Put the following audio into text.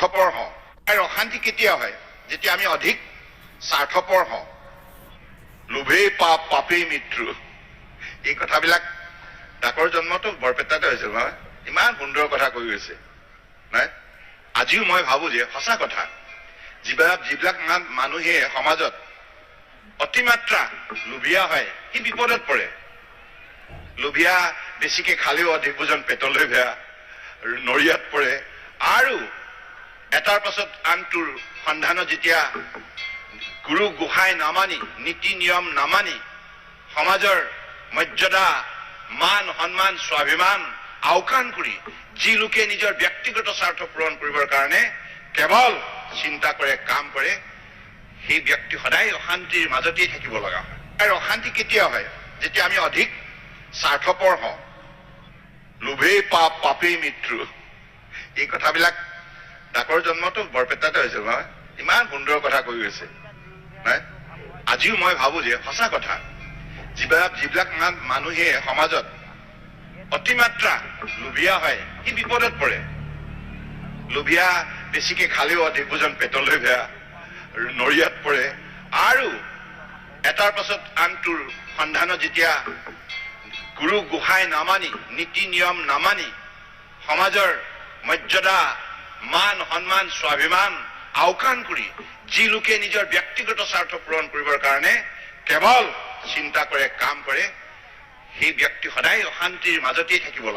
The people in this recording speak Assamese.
স্বাৰ্থপৰ হওঁ। আৰু অশান্তি কেতিয়া হয়? যেতিয়া আমি অধিক স্বাৰ্থপৰ হওঁ। লোভেই পাপ, পাপেই মৃত্যু। এই কথাবিলাক ডাকৰ জন্মটো বৰপেটাতে হৈছিল, নহয়? ইমান সুন্দৰ কথা কৈ গৈছে, নহয়? আজিও মই ভাবো যে সঁচা কথা, যিবিলাক যিবিলাক মানুহে সমাজত অতিমাত্ৰা লোভীয়া হয়, সি বিপদত পৰে। লোভীয়া বেছিকে খালেও অধিক ভোজন পেটলৈ বেয়া, নৰিয়াত পৰে। আৰু এটাৰ পাছত আনটোৰ সন্ধানত যেতিয়া গুৰু গোসাই নামানি, নীতি নিয়ম নামানি, সমাজৰ মৰ্যাদা, মান সন্মান, স্বাভিমান আওকাণ কৰি যি লোকে নিজৰ ব্যক্তিগত স্বাৰ্থ পূৰণ কৰিবৰ কাৰণে কেৱল চিন্তা কৰে, কাম কৰে, সেই ব্যক্তি সদায় অশান্তিৰ মাজতেই থাকিব লগা হয়। আৰু অশান্তি কেতিয়া হয়? যেতিয়া আমি অধিক স্বাৰ্থপৰ হওঁ। লোভেই পাপ, পাপেই মৃত্যু। এই কথাবিলাক ডাকৰ জন্মটো বৰপেটাতে হৈছিল, নহয়? ইমান সুন্দৰ কথা কৈ গৈছে, নহয়? আজিও মই ভাবো যে সঁচা কথা, যিবিলাক যিবিলাক মানুহে সমাজত অতিমাত্ৰা লোভীয়া হয়, সি বিপদত পৰে। লোভীয়া বেছিকে খালেও অধিক ভোজন পেটলৈ বেয়া, নৰিয়াত পৰে। আৰু এটাৰ পাছত আনটোৰ সন্ধানত যেতিয়া গুৰু গোসাই নামানি, নীতি নিয়ম নামানি, সমাজৰ মৰ্যাদা, মান সন্মান, স্বাভিমান আওকাণ কৰি যি লোকে নিজৰ ব্যক্তিগত স্বাৰ্থ পূৰণ কৰিবৰ কাৰণে কেৱল চিন্তা কৰে, কাম কৰে, সেই ব্যক্তি সদায় অশান্তিৰ মাজতেই থাকিব লগা